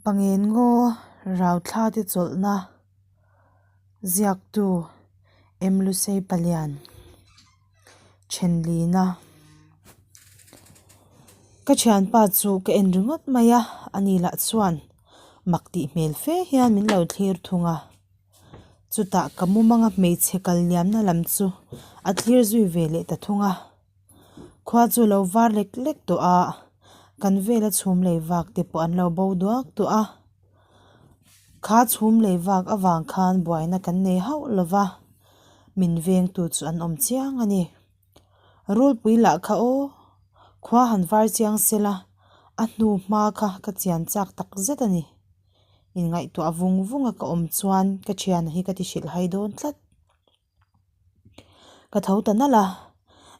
Pangen ngaw rauthla te chawlhna ziaktu M Lusei Palian Thenlina Ka thianpa chu ka en ringawt mai a, ani lah chuan mak tih hmel fe hian min lo thlir thung a. Chutah ka mumanga hmeichhe kal liamna lam chu a thlir zui ve leh ta thung a. Khua chu lo var lek lek tawh a, kan vela chhum lei vak te pawh an lo bo duak tawh a. Kha chhum lei vak avang khan buaina kan nei hauh lo va, min vengtu chu an awm chiang a ni. Rulpui lah kha aw, khua han var chiang sela, a hnu hma kha ka chian chak tak zet a ni. Inngaihtuah vung vung a ka awm chuan ka thiana hi ka ti hrilh hai dawn tlat. Ka tho ta nalh a,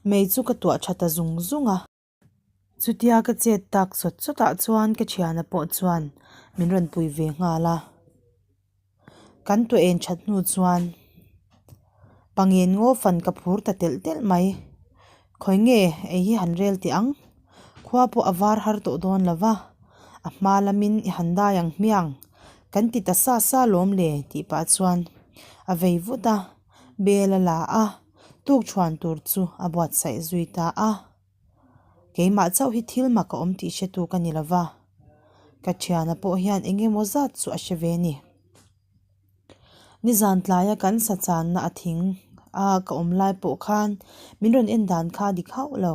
mei chu ka tuah tha ta zung zung a. Chutia ka chet tak sawt sawt ah chuan ka thiana pawh chuan min rawn pui ve nghal a. Kan tuah en that hnu chuan pangen ngaw fan ka phur ta telh telh mai. Khawi nge ei hi han rel teh ang, khua pawh a var har tawh dawn lo va, a hma lamin i han dai ang hmiang kan ti ta sa sa lawm le tih pah chuan a vei vut a, bel a la a, tuk chhuan tur chu a buatsaih zui ta a. Keimah chauh hi thil mak a awm tih hretu ka ni lo va, ka thiana pawh hian eng emaw zat chu a hre ve a ni. Nizan tlaia kan sa channa a thing a ka awm lai pawh khan min rawn en dan kha a dik hauh lo.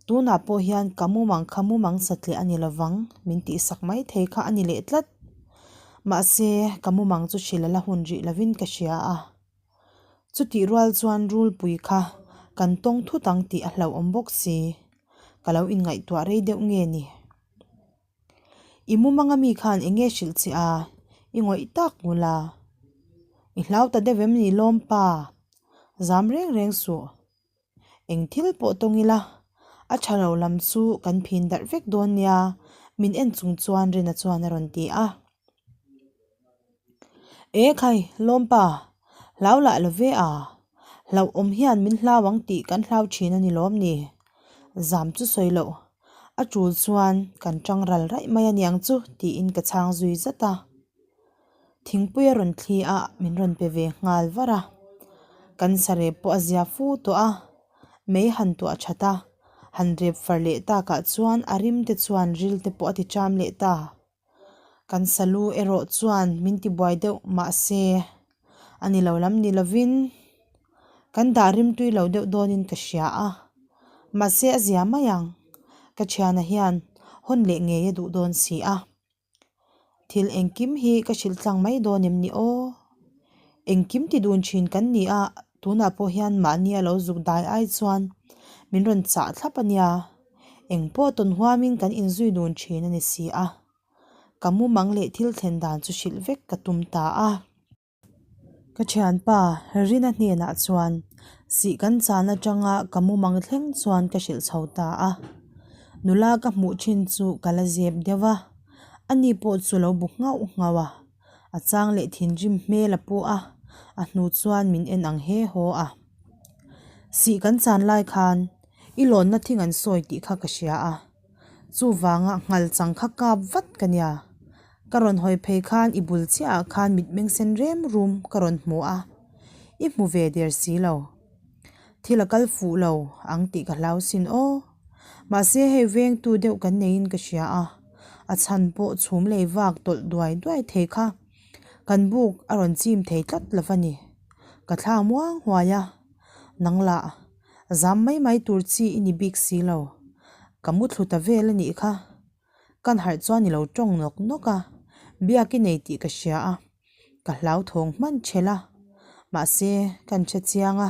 Tunah pawh hian ka mumang kha mumang satliah a ni lovang min tihsak mai thei kha a ni leh tlat. Mahse, ka mumang chu hrilh a la hun rih lovin ka hria a. Chutih rual chuan rulpui kha kan tawng thut ang tih a hlauhawm bawk si. Ka lo inngaihtuah rei deuh nge ni? I mumanga mi khan eng nge hrilh che a? I ngawih tak ngul a. I hlau ta deuh em ni lawm pa? Zam reng reng suh. Eng thil pawh tawng ila, a tha lo lam chu kan phin darh vek dawn nia, min en chung chuan Rina chuan a rawn ti a. E khai, lawm pa, hlau lah lo ve a, hlauhawm hian min hlau ang tih kan hlau thin a ni lawm ni? Zam chu sawi loh, a tul chuan kan tang ral raih mai a niang chu tiin ka chhang zui zat a. Thingpui a rawn thli a, min rawn pe ve nghal var a. Kan sarep pawh a zia fu tawh a, mei han tuah that a, han rep far leh takah chuan a rim te chuan ril te pawh a ti cham leh ta. Kan salu erawh chuan min ti buai deuh mahse a ni lo lam ni lovin kan dah rim tui lo deuh dawnin ka hria a, mahse a zia mai ang, ka thiana hian hawn leh ngei a duh dawn si a. Thil engkim hi ka hrilh tlang mai dawn em ni aw? Engkim ti dun thin kan ni a, tunah pawh hian mahni a lo zuk dai ai chuan min rawn chah thlap a nia. Eng pawh tawn huamin kan inzui dun thin a ni si a. Ka mumang leh thil thlen dan chu hrilh vek ka tum ta a. Ka thianpa Rina hnenah chuan sih kan chan atanga ka mumang thleng chuan ka hrilh chho ta a. Nula ka hmuh thin chu ka la zep deuh a, ani pawh chu lo bu nghauh nghauh a, a chang leh thinrim hmel a pu a, a hnu chuan min en ang he haw a. Sih kan chan lai khan i lawnna thing an sawi tih kha ka hria a. Chuvanga nghal chang kha kap vat ka nia. Ka rawn hawi phei khan i bul chiahah khan mitmeng sen rem rum ka rawn hmu a, i hmu ve der si lo. Thil a kal fuh lo ang tih ka hlau sin aw. Mahse hei vengtu deuh kan neiin ka hria a, a chhan pawh chhum lei vak tawlh duai duai thei kha kan buk a rawn chim thei tlat lo va ni. Ka thla muang huai a, nang lah Zam mai mai tur chi i ni bik si lo. Ka mu thlu ta vel a nih kha. Kan harh chuan i lo tawng nawk nawk a, biak i nei tih ka hria a, ka hlauthawng hman thelh a. Mahse, kan hre chiang a,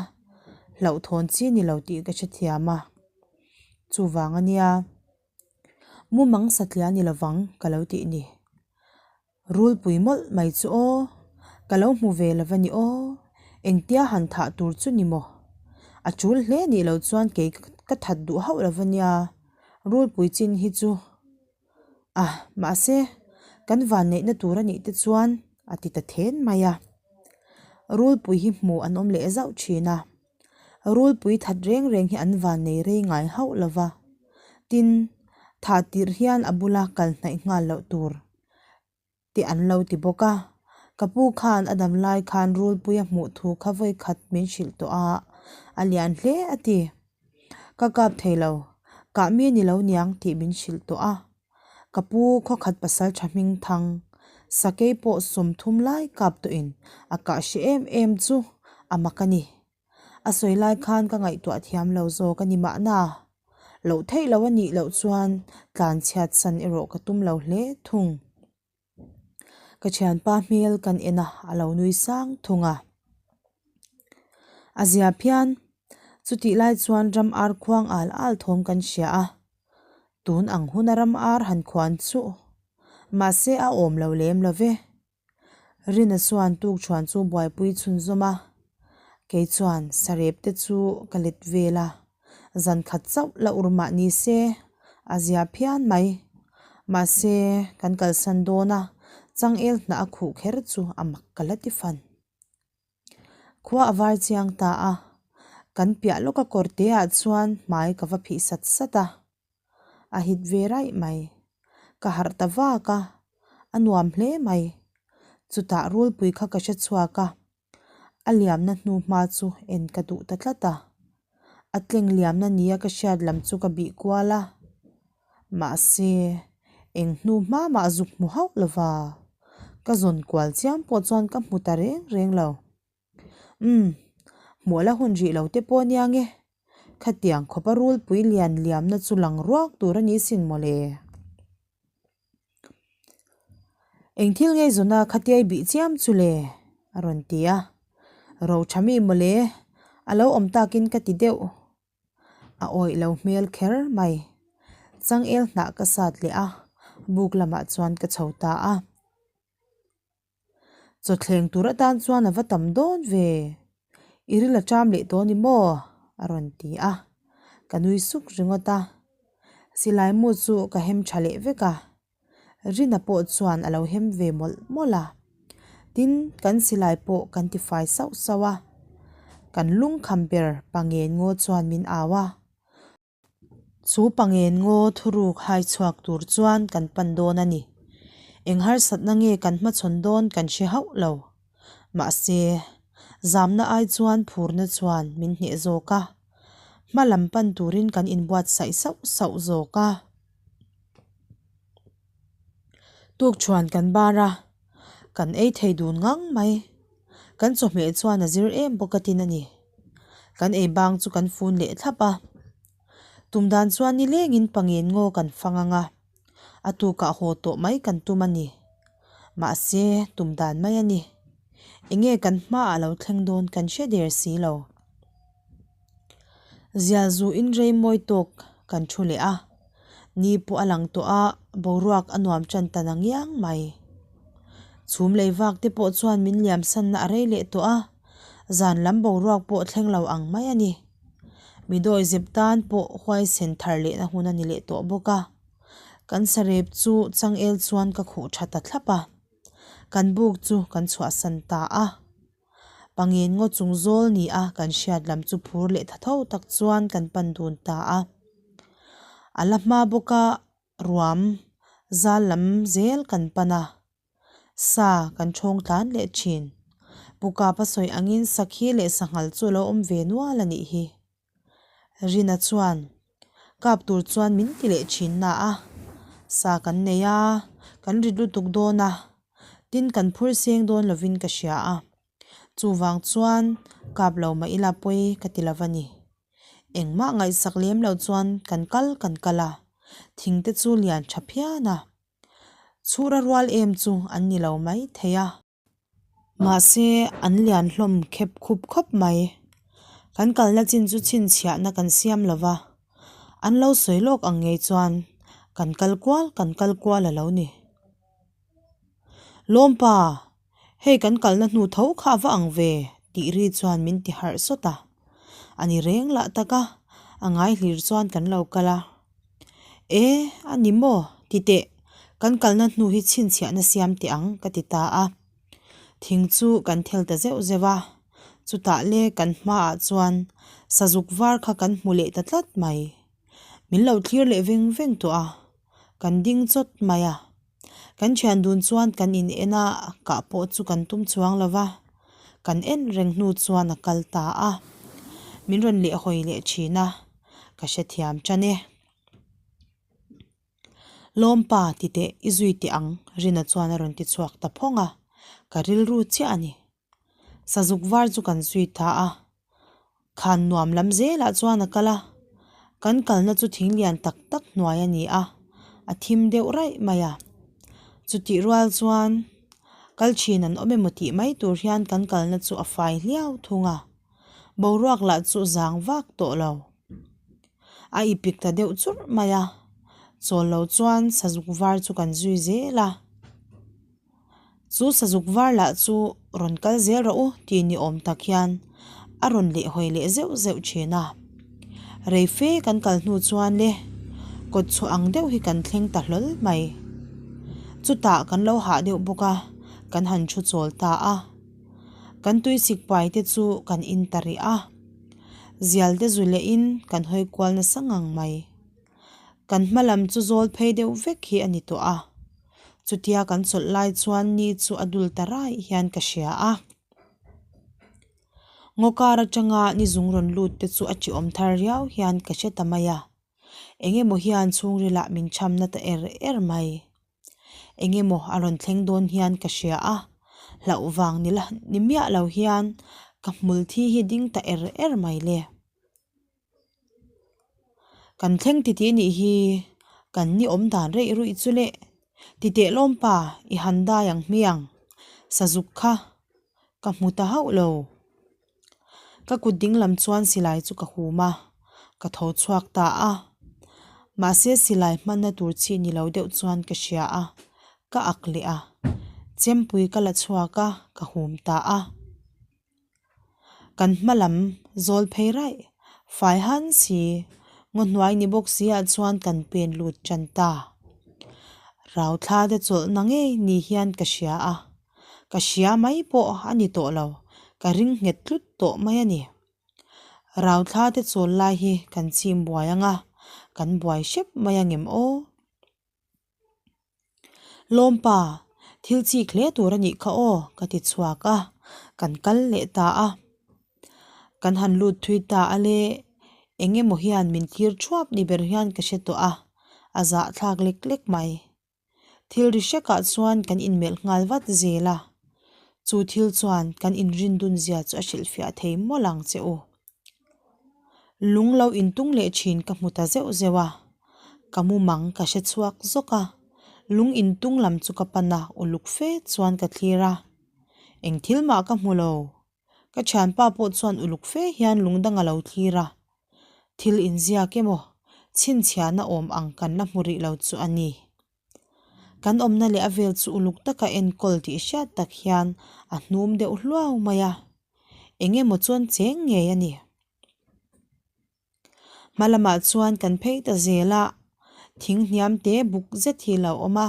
hlauhthawn chi ni lo tih ka hrethiam a. Chuvang a nia, mumang satliah ni lovang ka lo tih ni. Rulpui mawlh mai chu aw, ka lo hmu ve lo va ni aw, engtia han thah tur chu ni maw? A tul hle nih loh chuan kei ka that duh hauh lo va nia, rulpui chin hi chu ah mahse kan vanneihna tur a nih te chuan a ti ta then mai a. Rulpui hi hmuh an awm leh zauh thin a. Rulpui that reng reng hi an vannei rei ngai hauh lo va, tin thah tirh hian a bula kal hnaih nghal loh tur. Te an lo ti bawk a. Ka pu khan a dam lai khan rulpui a hmuh thu kha vawi khat min hrilh tawh a, a lian hle a ti. Ka kap thei lo, kah mi a ni lo niang tih min hrilh tawh a. Ka pu khawkhat pasal tha hming thang, sakei pawh 30 lai kap tawhin a kah hre em em chu a mak a ni. A sawi lai khan ka ngaihtuah thiam lo zawk a ni mahna. Loh theih loh a nih loh chuan tlan chhiat san erawh ka tum lo hle thung. Ka thianpa hmel kan en a, a lo nui sang thung a. A zia phian, chutih lai chuan ram ar khuang al al thawm kan hria a. Tun ang huna ram ar han khuan chuh. Mahse a awm lo lem lo ve. Rina chuan tukṭhuan chu buaipui chhunzawm a, kei chuan sarep te chu ka let vel a, zan khat chauh la ur mah ni se a zia phian mai. Mahse, kan kalsan dawn a, changel hnah a khuh kher chu a mak ka la ti fan. Khua a var chiang ta a, kan piah lawka kawr te ah chuan hmai ka va phih sat sat a. A hit ve raih mai. Ka harh ta vak a, a nuam hle mai. Chutah rulpui kha ka hre chhuak a, a liamna hnu hma chu en ka duh ta tlat a. A tleng liamna nia ka hriat lam chu ka bih kual a, mahse eng hnu hma mah zuk hmu hauh lova ka zawn kual chiam pawh chuan ka hmu ta reng reng lo. Umm, hmuh la hun rih lo te pawh nia nge? Khatiang khawpa rulpui lian liamna chu lang ruak tur a ni sin mawle. Eng thil ngei zawna khatiai bih chiam chu le? a rawn ti a. Ro tha mi mawle, a lo awm takin ka ti deuh. A awih lo hmel kher mai. Changel hnah ka sat leh a, buk lamah chuan ka chho ta a. Chawthleng tur atan chuan a va tam dawn ve. I ril a ṭam leh tawh a ni maw? a rawn ti a. Ka nui suk ringawt a. Silai mu chu ka hem ṭha leh vek a. Rina pawh chuan a lo hem ve mawlh mawlh a. Tin, kan silai pawh kan ti fai sauh sauh a. Kan lungkham ber pangen ngaw chuan min au a. Chu pangen ngaw thuruk hai chhuak tur chuan kan pan dawn a ni. Eng harsatna nge kan hmachhawn dawn kan hre hauh lo. Mahse, zamna ai chuan phurna chuan min hneh zawk a. Hma lam pan turin kan inbuatsaih sauh sauh zawk a. Tukṭhuan kan bar a, kan ei thei dun ngang mai. Kan chawhmeh chuan a zir em bawk a tin a ni. Kan ei bang chu kan fun leh thlap a. Tum dan chuan ni lengin pangin ngaw kan fang ang a, a tukah haw tawh mai kan tum a ni. Mahse, tum dan mai a ni. Enge kan hmaah lo thleng dawn kan hre der si lo. Zial zu in rei mawi tawk kan thu leh a, ni pawh a lang tawh a, boruak a nuam tan ta na ngiang mai. Chhum lei vak te pawh chuan min liam sanna a rei leh tawh a, zan lam boruak pawh thleng lo ang mai a ni. Mi dawi zep tan pawh huaisen thar lehna hun a ni leh tawh bawk a, kan sarep chu changel chuan ka khuh tha ta thlap a, kan buk chu kan chhuahsan ta a. Pangin ngaw chung zawl ni a kan hriat lam chu phur leh tha tho tak chuan kan pan dun ta a. A la hma bawk a ruam zal lam zel kan pan a, sa kan thawng tlan leh thin. Pu Kapa sawi angin sakhi leh sanghal chu a lo awm ve nual a nih hi. Rina chuan kap tur chuan min ti leh thin na a, sa kan nei a, kan rit lutuk dawn a, tin kan phur seng dawn lovin ka hria a, chuvang chuan kap lo mah ila pawi ka ti lova ni. Engmah ngaihsak lem lo chuan kan kal kan kal a, thing te chu lian tha phian a, chhura rual em chu an ni lo mai thei a. Mahse, an lian hlawm khep khup khawp mai. Kan kalna chin chu chhinchhiahna kan siam lo va, an lo sawi lawk ang ngei chuan kan kal kual kan kal kual a lo ni. Lawmpa, hei kan kalna hnu tho kha a va ang ve tih ri chuan min ti harh sawt a. A ni reng lah tak a, a ngai hlir chuan kan lo kal a. E, a ni maw? Ti teh, kan kalna hnu hi chhinchhiahna siam teh ang, ka ti ta a. Thing chu kan thel ta zeuh zeuh a, chutah le kan hmaah chuan sazuk var kha kan hmu leh ta tlat mai. Min lo thlir leh veng veng tawh a, kan ding chawt mai a. Kan thian dun chuan kan in en a, kah pawh chu kan tum chuang lo va, kan en reng hnu chuan a kal ta a. Min rawn leh hawi leh thin a, ka hrethiam tan e. Lawmpa ti teh i zui teh ang Rina chuan a rawn ti chhuak ta phawng a, ka rilru chiah a ni. Sazuk var chu kan zui ta a, khan nuam lam zelah chuan a kal a, kan kalna chu thing lian tak tak hnuai a ni a, a thim deuh raih mai a. Chutih rual chuan kal thin an awm emaw tih mai tur hian kan kalna chu a fai hliau thung a, boruak lah chu zang vak tawh lo. A ipik ta deuh churh mai a, chawl lo chuan sazuk var chu kan zui zel a. Chu sazuk var lah chu rawn kal zel rawh u tih ni awm tak hian a rawn leh hawi leh zeuh zeuh thin a. Rei fe kan kal hnu chuan le kawt chhuah ang deuh hi kan thleng ta hlawl mai. Chutah kan lo hah deuh bawk a, kan han thu chawl ta a. Kan tuisik pai te chu kan in ta rih a. Zial te zu leh in kan hawi kual nasa ngang mai. Kan hma lam chu zawl phei deuh vek hi a ni tawh a. Chutia kan chawlh lai chuan ni chu a dul ta raih hian ka hria a. Ngaw kar atanga ni zung rawn lut te chu a ṭiawm thar riau hian ka hre ta mai a. Eng emaw hian chhungrilah min chhamna ta er er mai. Eng emaw a rawn thleng dawn hian ka hria a, hlauh vang ni la ni miah lo hian ka hmul thi hi ding ta er er mai le. Kan thleng titi nih hi kan ni awm dan reih ruih chu le titeh lawm pa i han dai ang hmiang sazuk kha ka hmu ta hauh lo. Ka kut ding lam chuan silai chu ka hum a, ka tho chhuak ta a. Mahse silai hmanna tur chi ni lo deuh chuan ka hria a, ka ak leh a. Chempui ka la chhuak a, ka hum ta a. Kan hma lam zawl phei raih, fai han si, ngaw hnuai ni bawk si ah chuan kan pen lut tan ta. Rau thla te chawlhna ngei ni hian ka hria a. Ka hria mai pawh a ni tawh lo, ka ring nghet tlut tawh mai a ni. Rau thla te chawl lai hi kan chim buai ang a, kan buai hrep mai ang em aw? Lawmpa, thil chik hle tur a nih kha aw ka ti chhuak a, kan kal leh ta a. Kan han lut thui ta a le, eng emaw hian min thlir thuap ni ber hian ka hre tawh a, a zahthlak lek lek mai. Thil ri hrekah chuan kan inmelh nghal vat zel a, chu thil chuan kan inrin dun zia chu a hrilhfiah thei mawlh ang che u. Lung lo intung leh thin ka hmu ta zeuh zeuh a, ka mumang ka hre chhuak zawk a, lung intung lam chu ka pan a, uluk fe chuan ka thlir a, eng thil mah ka hmu lo. Ka thianpa pawh chuan uluk fe hian lung dang a lo thlir a, thil inziak emaw chhinchhiahna awm ang kan la hmu rih lo chu a ni. Kan awmna leh a vel chu uluk taka enkawl tih hriat tak hian a hnum deuh hluau mai a, eng emaw chuan cheng ngei a ni. Hma lamah chuan kan phei ta zel a, thing hniam te buk zet hi a lo awm a.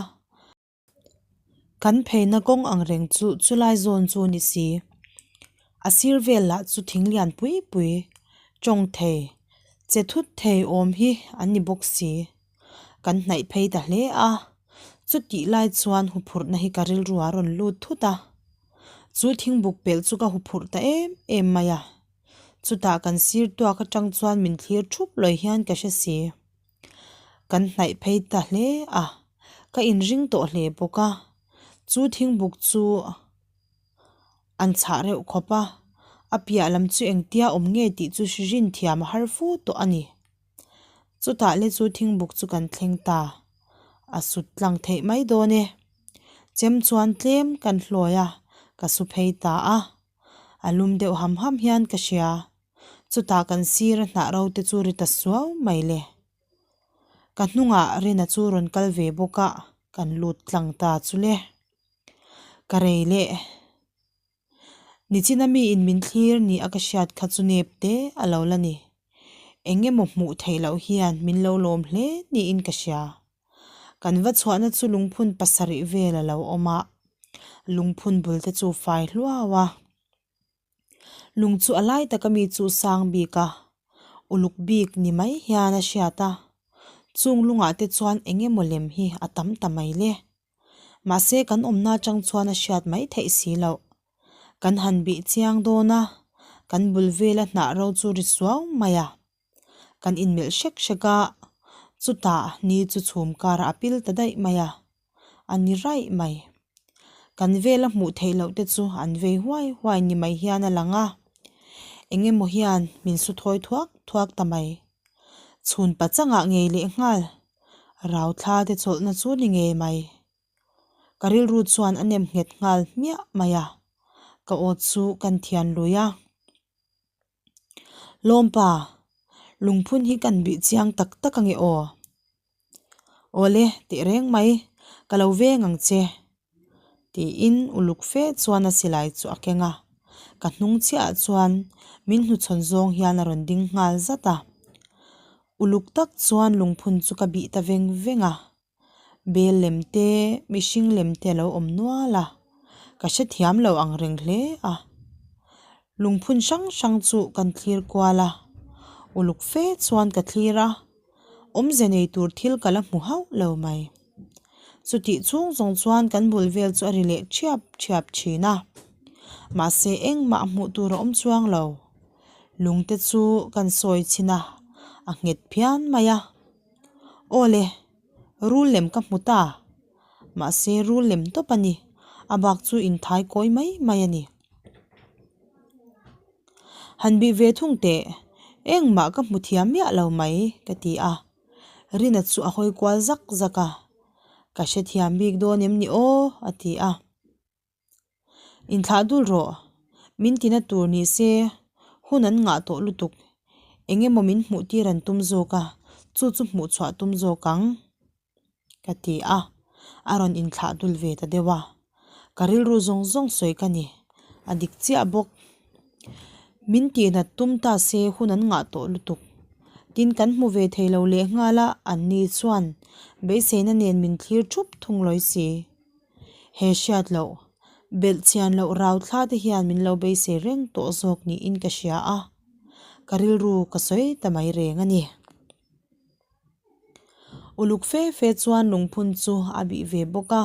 Kan pheina kawng ang reng chu chulai zawn chu ni si. A sir vel lah chu thing lian pui pui tawng thei che thut thei awm hi an ni bawk si. Kan hnaih phei ta hle a, chutih lai chuan huphurhna hi ka rilru a rawn lut thut a. Chu thingbuk pelh chu ka huphurh ta em em mai a. Chutah kan sir tuak atang chuan min thlir thup lawi hian ka hre si. Kan hnaih phei ta hle a, ka inring tawh hle bawk a, chu thingbuk chu an chhah reuh khawp a, a piah lam chu engtia awm nge tih chu rin thiam a har fu tawh a ni. Chutah le chu thingbuk chu kan thleng ta, a sut tlang theih mai dawn e. Chem chuan tlem kan hlawi a, ka su phei ta a, a lum deuh ham ham hian ka hria. Chutah kan sir a hnah ro te chu ri ta suau mai le. Ka hnungah Rina chu rawn kal ve bawk a, kan lut tlang ta chu le. Ka rei leh. Nichina miin min thlir ni a ka hriat kha chu nep te a lo la ni. Eng emaw hmuh theih loh hian min lo lawm hle niin ka hria. Kan va chhuahna chu lungphun pasarih vel a lo awm a, lungphun bul te chu fai hluau a. Lung chu a lai taka mi chu sang bik a, uluk bik ni mai hian a hriat a, chung lungah te chuan eng emaw lem hi a tam ta mai le. Mahse kan awmna atang chuan a hriat mai theih si loh. Kan han bih chiang dawn a, kan bul vela hnah ro chu ri suau mai a. Kan inmelh hrek hrek a, chutah ni chu chhum karah a pil ta daih mai a, a ni raih mai. Kan vela hmuh theih loh te chu an vei huai huai ni mai hian a lang a, eng emaw hian min su thawi thuak thuak ta mai. Chhun pachangah ngei leh nghal, rau thla te chawlhna chu ni ngei mai. Ka rilru chuan a nem nghet nghal hmiah mai a, ka aw chu kan thian lui a. Lawmpa, lungphun hi kan bih chiang tak tak ange aw. Awle, tih reng mai, ka lo veng ang che. Tiin uluk fe chuan a silai chu a keng a, ka hnung chiahah chuan min hnuchhawn zawng hian a rawn ding nghal zat a. Uluk tak chuan lungphun chu ka bih ta veng veng a. Bel lem te, mihring lem te a lo awm nual a, ka hrethiam lo ang reng hle a. Lungphun hrang hrang chu kan thlir kual a, uluk fe chuan ka thlir a, awmze nei tur thil ka la hmu hauh lo mai. Chutih chhung zawng chuan kan bul vel chu a ri leh thiap thiap thin a, mahse engmah hmuh tur a awm chuang lo. Lungte chu kan sawi chhin a, a nghet phian mai a. Awle, rul lem ka hmu ta. Mahse rul lem tawp a ni, a bak chu inthai kawi mai mai a ni. Han bih ve thung teh, engmah ka hmu thiam miah lo mai, ka ti a. Rina chu a hawi kual zak zak a, Ka hrethiam bik dawn em ni aw? a ti a. Inthlah dul rawh, min tina tur ni se hun an ngah tawh lutuk, eng emaw min hmuh tir an tum zawk a, chu chu hmuh chhuah tum zawk ang, ka ti a, a rawn inthlah dul ve ta deuh a, ka rilru zawng zawng sawi ka ni, a dik chiah bawk. Min tihnat tum ta se hun an ngah tawh lutuk, tin kan hmu ve thei lo lehnghal a, anni chuan beiseina nen min thlir thup thung lawi si. He hriat loh, belh chian loh rau thla te hian min lo beisei reng tawh zawk niin ka hria a, ka rilru ka sawi ta mai reng a ni. Uluk fe fe chuan lungphun chu a bih ve bawk a,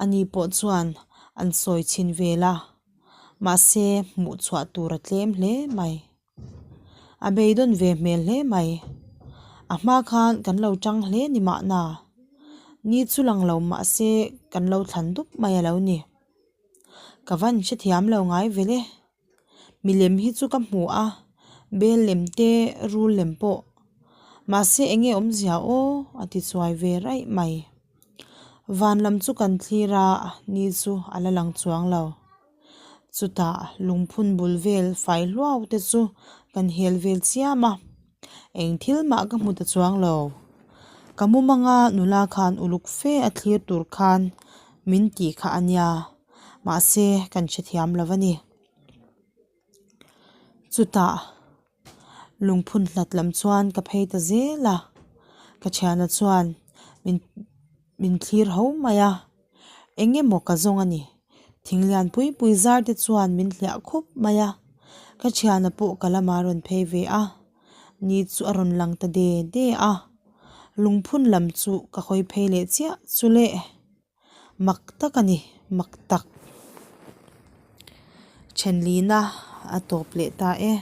ani pawh chuan an sawi chhin vel a, mahse hmuh chhuah tur a tlem hle mai. A beidawn ve hmel hle mai. A hma khan kan lo tang hle ni mahna. Ni chu lang lo mahse kan lo thlan dup mai a lo ni. Ka van hrethiam lo ngai vel e. Milem hi chu ka hmu a, bel lem te rul lem pawh. Mahse eng nge awmzia aw a ti chuai ve raih mai. Van lam chu kan thlir a, ni chu a la lang chuang lo. Chutah lungphun bul vel fai hluau te chu kan hel vel chiam a, eng thil mah ka hmu ta chuang lo. Ka mumanga nula khan uluk fe a thlir tur khan min tih kha a nia, mahse kan hrethiam lo a ni. Chutah lungphun hlat lam chuan ka phei ta zel a, ka thiana chuan min min thlir ho mai a, eng emaw ka zawng a ni. Thing lian pui pui zar te chuan min hliah khup mai a, ka thiana pawh ka lamah a rawn phei ve a, ni chu a rawn lang ta de de a, lungphun lam chu ka hawi phei leh chiah chu le. Mak tak a ni, mak tak. Thenlina a tawp leh ta e.